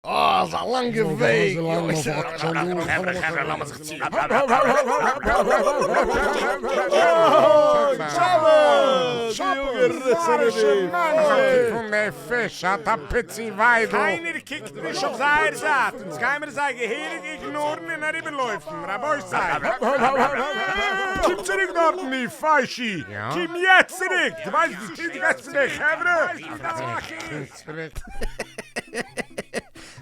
אה, אזא לאנגע וועג. חברה חברה לאמיר זיך צו. קיינער קוקט נישט אויף זייער זייט, אונז גיימער זיי געהעריג איגנארן און אריבערלויפן, רבותי! קום צוריק דארטן דו פיישי! קום יעצט צוריק! דו ווייסט וואס דו טוסט? דו גייסט צו די חברה?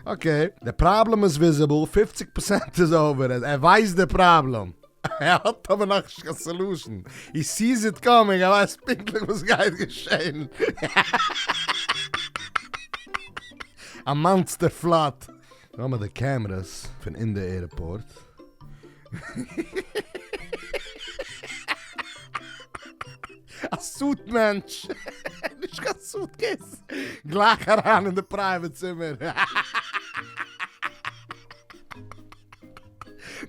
Okay, די פראבלעם איז visible, פופציג פערסענט איז over, ער ווייסט די פראבלעם, ער האט אבער נאכנישט קיין solution, he sees it coming, ער ווייסט פונקטליך וואס גייט געשען. א monster flood. דא האמער די cameras פון אין די airport. א suit מענטש, נישט קיין suitcase, גלייך אריין אין די private צימער.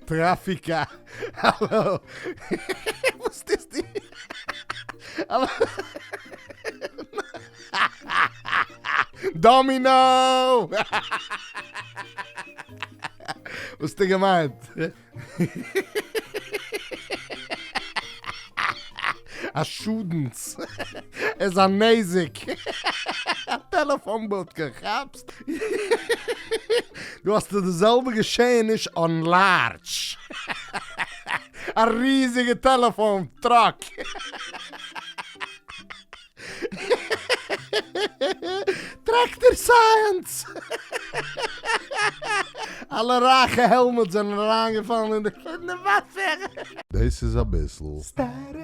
טראפיקא, האלא, וואס טוסטו? האלא, דאמינא! וואס האסטו געמיינט? א שאדנס איז א נזק. א טעלעפאן בודקע, כאפסט? דא האסטו די זעלבע געשעעניש on large. א ריזיגע טעלעפאן truck. Tractor science! אלע רייכע helmets זענען אריינגעפאלן אין די וואסער. דאס איז אביסל. סטעטיק.